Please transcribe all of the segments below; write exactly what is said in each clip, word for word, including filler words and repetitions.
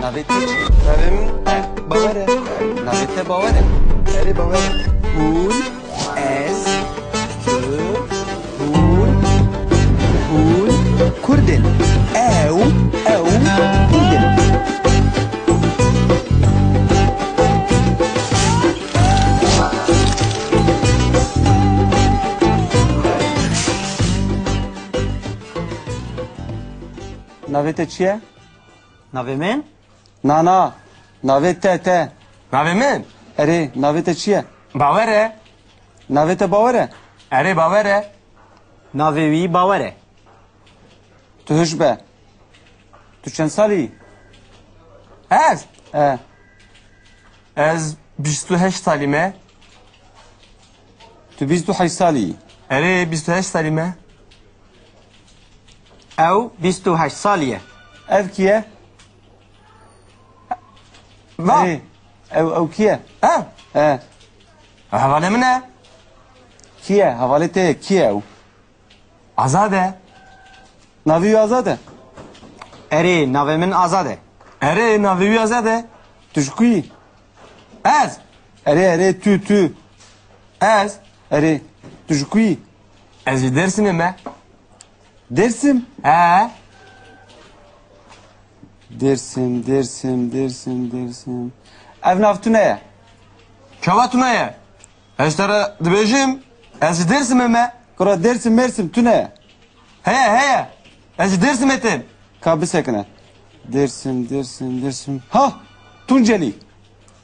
Navê te çi? Navê min Bawer e. Navê te Bawer e? Erê, Bawer e. Hûn, ez, tu, hûn, hûn Kurd in. Ew, ew Kurd in. Navê te çi ye? Navê min? Na, na. Navê te, te. Navê min? Erê, navê te çi ye? Bawer e. Navê te Bawer e? Erê, Bawer e. Navê wî Bawer e. Tu hiş be. Tu çend salî yî? Ez? E. Ez bîst û heşt salî me. Tu bîst û heşt salî yî? Erê, bîst û heşt salî me. Ew bîst û heşt salî ye. Ev kî ye? Va. Erê, ew, ew kî ye? Ha? E. Hevalê min e. Kî ye? Hevalê te ye. Kî ye ew? Azad e. Navê wî Azad e? Erê, navê min Azad e. Erê, navê wî Azad e. Tu ji ku yî? Ez? Erê, erê, tu, tu. Ez? Erê, tu ji ku yî? Ez ji Dêrsimê me. Dêrsim? He. Dêrsim, Dêrsim, Dêrsim, Dêrsim. Ev nav tune ye. Çawa tune ye? Ez te re dibêjim, ez ji Dêrsimê me. Kura Dêrsim, Mêrsim tune ye. Heye, heye. Ez ji Dêrsimê tên. Ka bisekine. Dêrsim, Dêrsim, Dêrsim. Ha! Tuncelî.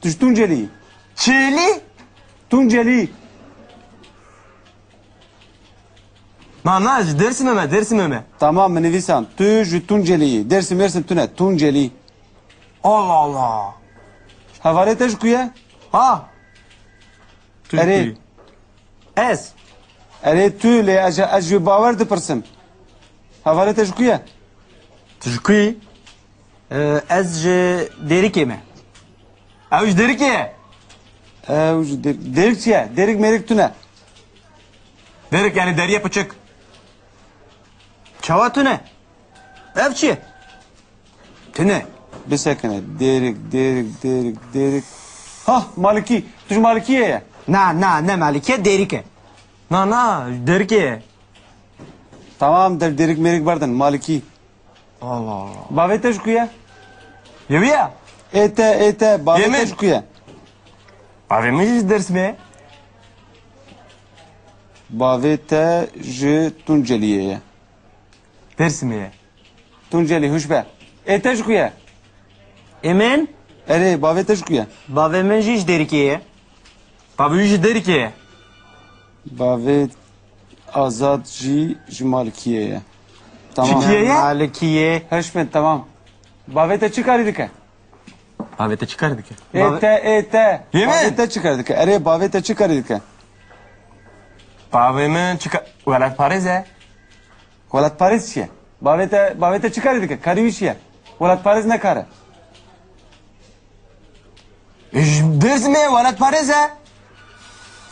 Tu ji Tuncelî yî. Çêlî? Tuncelî. Na, na, ji Dêrsimê me, Dêrsimê me. Tamam, min nivîsan. Tu ji Tuncelî yî. Dêrsim, Mêrsim tune. Tuncelî. Allah Allah. Hevalê te ji ku ye? Ha? Tu ji Erê. ku yî? Ez. Erê tu lê ez, ez ji Bawer dipirsim. Hevalê te ji ku ye? Tu ji ku yî? Ee, ez ji Dêrikê me. Ew ji Dêrikê ye? Ew ji Dêr-, Dêrik çi ye? Dêrik mêrik tune. Dêrik yani deriye piçik. Çawa tune? Ev çi ye? Tune. Bisekine. Dêrik, Dêrik, Dêrik, Dêrik. Hah, Malikî. Tu ji Malikiyê ye? Na, na, ne Malikî, Dêrik e. Na, na, Dêrikê ye. Tamam, der Dêrik mêrik berdin, Malikî. Allah Allah. Bavê te ji ku ye? Yê wî ye? Ê te, ê te, bavê Yê te min? ji ku ye? Bavê min jî ji Dêrsimê ye. Bavê te ji Tunceliyê ye. Dêrsimê ye. Tuncelî, hûş be. Ê te ji ku ye? Ê min? Erê, bavê te ji ku ye? Bavê min jî ji Dêrikê ye. Bavê wî ji Dêrikê ye. Bavê Azad jî ji Malikiyê ye. Tamam. Çi kiyê ye? Malikiyê. Hûş be, tamam. Bavê te çi karî dike? Bavê te çi karî dike? Ê te, ê te. Yê min? Bavê te çi karî dike? Erê, bavê te çi karî dike? Bavê min çi ka-, welatparêz e. Welatparêz çi ye? Bavê te, bavê te çi karî dike? Karî wî çi ye? Welatparêz ne kar e. E, ji Dêrsimê ye, welatparêz e.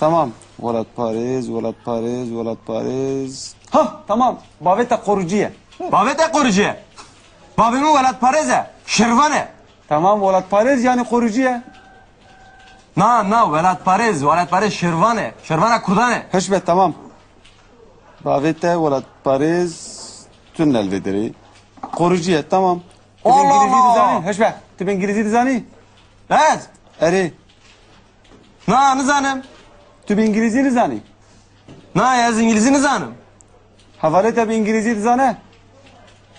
Tamam. Welatparêz, welatparêz, welatparêz. Hah, tamam. Bavê te qorucî ye. Bavê te qorucî ye. Bavê min welatparêz e. Şervan e. Tamam, welatparêz yani qorucî ye. Na, na, welatparêz, welatparêz şervan e. Şervana kurdan e. Hûş be, tamam. Bavê te welatparêz tune li vê derê. Qorucî ye, tamam. Tu bi Allah İngilizî Allah. dizanî? Hûş be, tu bi İngilizî dizanî? Ez? Erê. Na, nizanim. Tu bi İngilizî nizanî? Na, ez İngilizî nizanim. Hevalê te bi İngilizî dizane?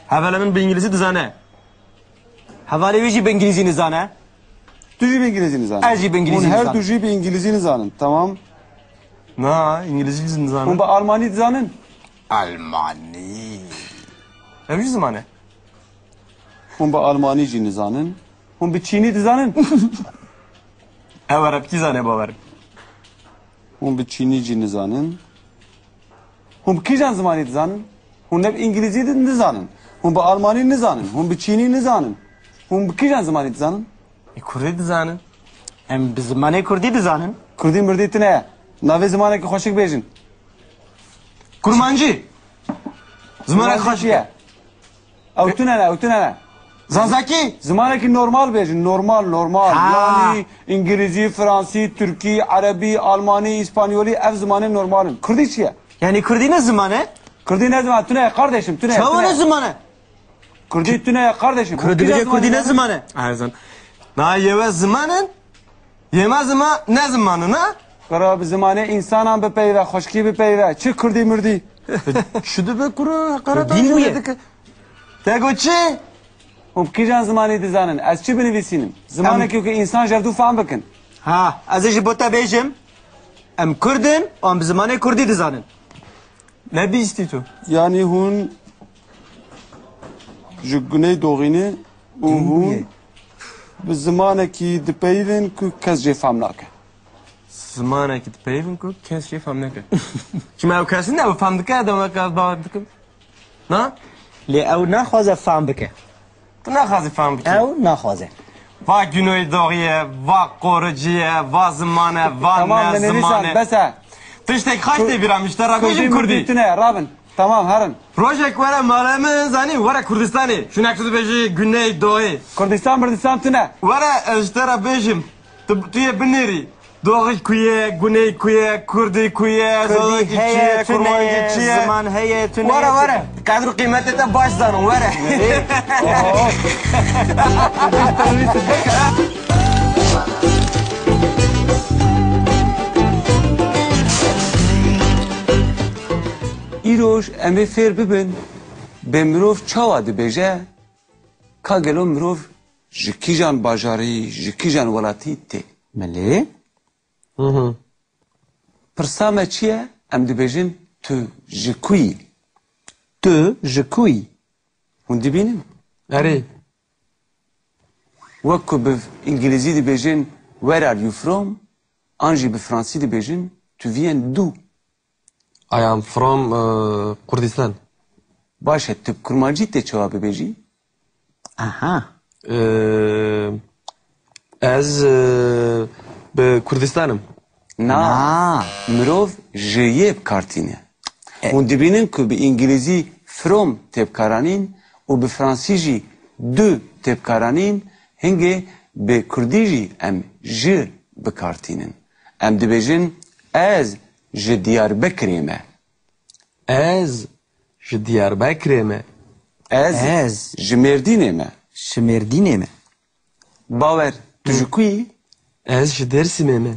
Hevalê min bi İngilizî dizane. Hevalê wî jî bi İngilizî nizane. Tu jî bi İngilizî nizanî? Ez jî bi İngilizî Hûn her nizanim. du jî bi İngilizî nizanin, tamam. Na, İngilizî jî nizanim. Hûn bi Almanî dizanin? Almanî. Ev jî ziman e. Hûn bi Almanî jî nizanin. Hûn bi Çînî dizanin? Ev Erebkî zane, bawer. Hûn bi Çînî jî nizanin. Hûn bi kîjan zimanî dizanin? Hûn ne bi îngilîzî di-, nizanin. Hûn bi almanî nizanin. Hûn bi çînî nizanin. Hûn bi kîjan zimanî dizanin? E, kurdî dizanin. Em bi zimanê kurdî dizanin. Kurdî mirdî tune ye. Navê zimanekî xweşik bêjin. Kurmancî. Zimanek Kurmancî xweşik çi ye. ye? Ew tune ne, ew tune ne. Zazakî? Zimanekî normal bêjin. Normal, normal. Ha. Yanî îngilîzî, fransî, tirkî, erebî, almanî, îspanyolî, ev zimanê normal in. Kurdî çi ye? Yanî kurdî ne ziman e? Kurdî ne ziman? Tune ye kardeşim, tune ye, Çawa tune ne ye. Ziman e? Kurdî tune ye kardeşim. Kurdî Kurdî bêje kurdî ne ziman e? Erzan. Na yewe ziman in, yema zima ne ziman in, ha? Kura bi zimanê însanan bipeyve, xweşkî bipeyve. Çi kurdî murdî? Şu dibe kuru, heqareta Kurdî mi ye? Dike. Te got çi? Hûn bi kîjan zimanî dizanin? Ez çi binivîsînim? Zimanekî ku însan ji hevdû fam bikin. Ha, ez ê ji bo te bêjim. Em kurd in û em bi zimanê kurdî dizanin. Ne bîstî tu? Yanî hûn ji Guneydoxî ne û Dîn hûn bûye. Bi zimanekî dipeyivin ku kes jê fam nake. Zimanekî dipeyivin ku kes jê fam nake. Çima ew kes ne, ew fam dike, demeka ez bawer dikim. Na? Lê ew naxwaze fam bike. Tu naxwazî fam bikî. Ew naxwaze. Va Güneydoğu ye, va qoricî ye, va ziman e, va Tamam, ne binivîsan, ziman e. Bes e. Tiştek xaş tê bîra min, ji te re bêjim kurdî. Kurdî tune, rabin. Tamam, herin. Rojek were mala min, zanî, were Kurdistanê. Şunek tu dibêjî Güneydoğu. Kurdistan, Murdistan tune. Were, ez ji te re bêjim. Tu, tu yê binêrî. Doğu ku ye, Güney ku ye, Kurdî ku ye, Kurdî Zazakî çi heye, ye, tune Kurmancî ye, çi ye? Ziman heye, tune Were, ye. Were. Qedr û qîmetê te baş zanin, were. Îroj em ê fêr bibin, bê mirov çawa dibêje, ka gelo mirov ji kîjan bajarî, ji kîjan welatî tê? Belê. Hı hı. Pirsa me çi ye? Em dibêjin, tu ji ku yî? Tu ji ku yî? Hûn dibînin? Erê. Wek ku bi îngilîzî dibêjin, "Where are you from?" an jî bi fransî dibêjin, "Tu viens d'où?" I am from, e, Kurdistan. Baş e, tu bi kurmancî tê çawa bibêjî? Aha. E, ez, e, bi Kurdistan im. Na, Na. Mirov ji yê bi kar tîne. E. Hûn dibînin ku bi îngilîzî from tê bikaranîn û bi fransî jî du tê bikaranîn, hingê bi kurdî jî em ji bi kar tînin. Em dibêjin, "Ez ji Diyarbekirê me." Ez ji Diyarbekirê me. Ez Ez ji Mêrdînê me. Ji Mêrdînê me. Bawer, tu ji ku yî? Ez ji Dêrsimê me.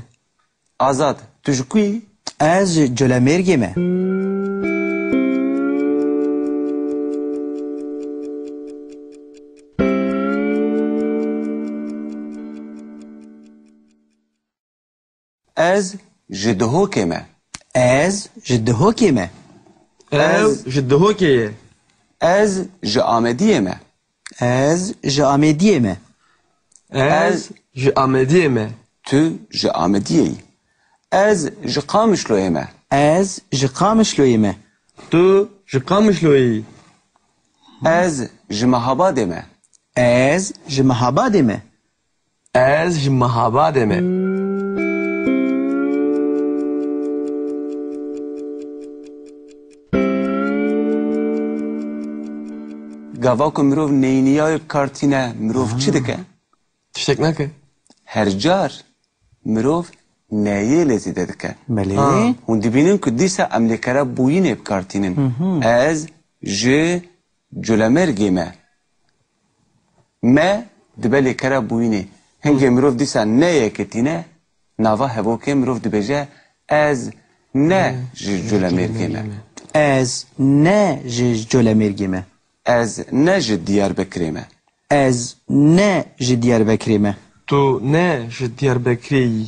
Azad, tu ji ku yî? Ez ji Colemêrgê me. Ez ji Duhokê me. Ez ji Duhokê me. Ew Ez ji Duhokê ye. Ez ji Amediyê me. Ez ji Amediyê me. Ez Ez ji Amediyê me. Tu ji Amediyê yî. Ez ji Qamişloyê me. Ez ji Qamişloyê me. Tu ji Qamişloyê yî. Ez ji Mehabadê me. Ez ji Mehabadê me. Ez ji Mehabadê me. Gava ku mirov neyniya wê bi kar tîne, mirov çi dike? Tiştek nake. Her car mirov neyê lê zêde dike. Belê. Ha. Hûn dibînin ku dîsa em lêkera bûyînê bi kar tînin. Hı hı. Ez ji Culemêrgê me. Me dibe lêkera bûyînê. Hingê mirov dîsa ne yekê tîne, nava hevokê mirov dibêje, "Ez ne ji Culemêrgê me." Ez ne ji Colemêrgê me. Ez ne ji Diyarbekirê me. Ez ne ji Diyarbekirê me. Tu ne ji Diyarbekirê yî.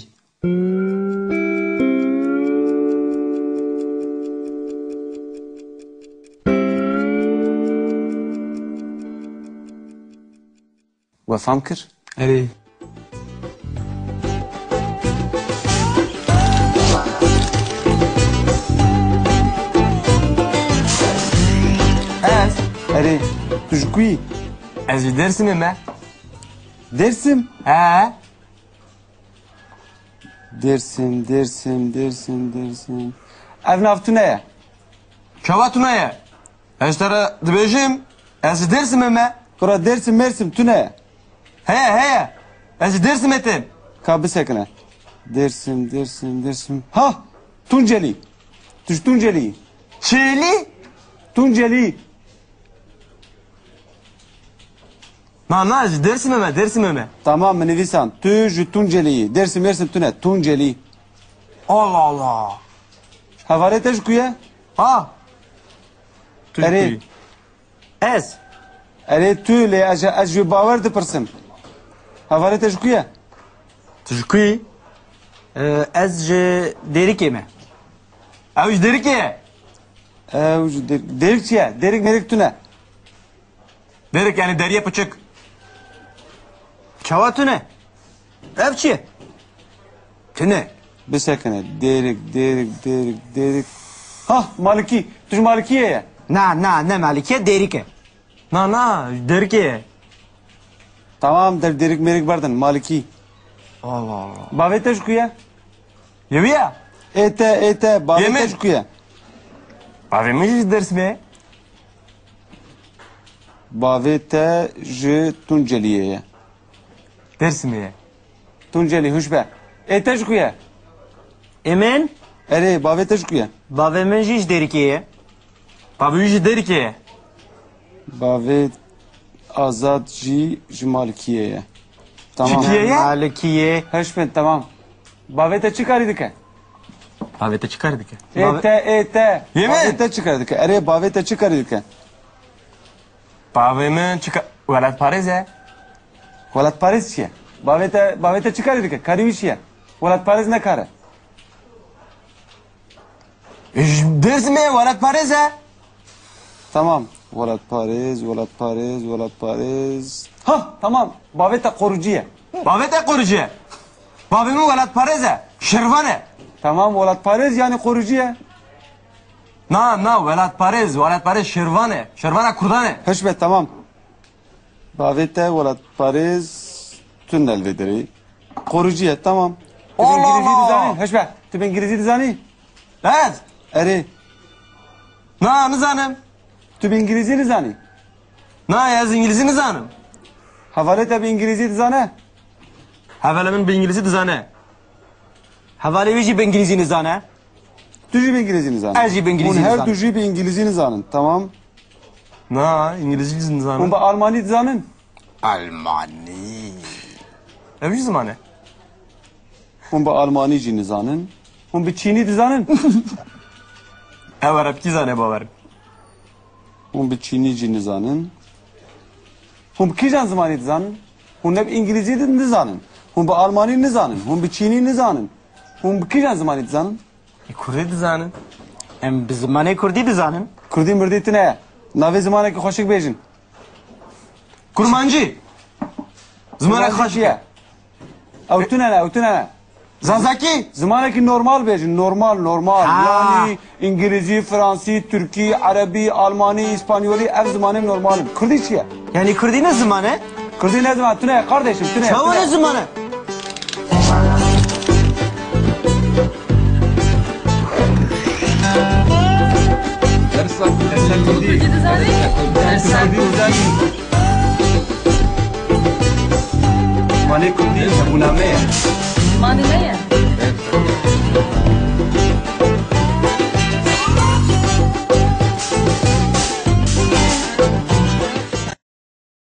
We fam kir? Erê. Ez? Erê. Tu ji ku yî? Ez ji Dêrsimê me. Dêrsim? He. Dêrsim, Dêrsim, Dêrsim, Dêrsim. Ev nav tune ye. Çawa tune ye? Ez ji te re dibêjim, ez ji Dêrsimê me. Bira Dêrsim Mêrsim tune. Heye, heye. Ez ji Dêrsimê tim. Ka bisekine. Dêrsim, Dêrsim, Dêrsim. Ha! Tuncelî. Tu ji Tuncelî yî. Çêlî? Tuncelî. Na, na, ji Dêrsimê me, Dêrsimê me. Tamam, min nivîsan. Tu ji Tuncelî yî. Dêrsim Mêrsim tune. Tuncelî. Allah Allah. Hevalê te ji ku ye? Ha? Tu ji Erê. ku yî? Ez. Erê tu lê ez, ez ji bawer dipirsim. Hevalê te ji ku ye? Tu ji ku yî? Ee, ez ji Dêrikê me. Ew ji Dêrikê ye? Ew ji Dêr-, Dêrik çi ye? Dêrik mêrik tune. Dêrik yani deriyê piçik. Çawa tune? Ev çi ye? Tune. Bisekine. Dêrik, Dêrik, Dêrik, Dêrik. Hah, Malikî. Tu ji Malikiyê ye. Na, na, ne Malikî, Dêrik e. Na, na, Dêrikê ye. Tamam, dev Dêrik mêrik berdin. Malikî. Allah Allah. Bavê te ji ku ye? Yê wî ye? Ê te, ê te, bavê Yê te min. ji ku ye? Bavê min jî ji Dêrsimê ye. Bavê te ji Tunceliyê ye. Dêrsimê ye. Tuncelî, hûş be. Ê te ji ku ye? Ê min? Erê, bavê te ji ku ye? Bavê min jî ji Dêrikê ye. Bavê wî ji Dêrikê ye. Bavê Azad jî ji Malikiyê ye. Tamam. Çi kiyê ye? Malikiyê. Hûş be, tamam. Bavê te çi karî dike? Bavê te çi karî dike? Ê te, ê te. Yê min? Bavê te çi karî dike? Erê, bavê te çi karî dike? Bavê min çi ka-, welatparêz e. Welatparêz çi ye? Bavê te, bavê te çi karî dike? Karî wî çi ye? Welatparêz ne kar e. Ji Dêrsimê welatparêz e. Tamam. Welatparêz, welatparêz, welatparêz. Ha, tamam. Bavê te qorucî ye. Bavê te qorucî ye. Bavê min welatparêz e. Şervan e. Tamam, welatparêz yani qorucî ye. Na, na, welatparêz, welatparêz şervan e. Şervana kurdan e. Hûş be, tamam. Bavê te welatparêz tune li vê derê. Qorucî ye, tamam. Tu bi Allah İngilizî Allah. dizanî? Hûş be, tu bi İngilizî dizanî? Ez? Erê. Na, nizanim. Tu bi İngilizî nizanî? Na, ez İngilizî nizanim. Hevalê te bi İngilizî dizane? Hevalê min bi İngilizî dizane. Hevalê wî jî bi İngilizî nizane. Tu jî bi İngilizî nizanî? Ez jî bi İngilizî Hûn her nizanim. du jî bi İngilizî nizanin, tamam. Na, İngilizî nizanim. Hûn bi Almanî dizanin? Almanî. Ev jî ziman e. Hûn bi Almanî jî nizanin. Hûn bi Çînî dizanin? Ew Erebkî zane bawer. Hûn bi Çînî jî nizanin. Hûn bi kîjan zimanî dizanin? Hûn ne bi îngilîzî di-, nizanin. Hûn bi almanî nizanin. Hûn bi çînî nizanin. Hûn bi kîjan zimanî dizanin? E, kurdî dizanin. Em bi zimanê kurdî dizanin. Kurdî mirdî tune ye. Navê zimanekî xweşik bêjin. Kurmancî. Zimanek Kurmancî xweşik çi ye? Ew tune ne, ew tune ne. Zazakî? Zimanekî normal bêjin, normal, normal. Ha. Yanî îngilîzî, fransî, tirkî, erebî, almanî, îspanyolî, ev zimanên normal in. Kurdî çi ye? Yanî kurdî ne ziman e? Kurdî ne ziman? Tune, kardeşim, tune, Çawa tune. ne ziman e? Dersa, dersa kurdî. Kurdî dizanî? Dersa kurdî dizanî. Zimanê kurdî hebûna me ye. Zimanê me ye.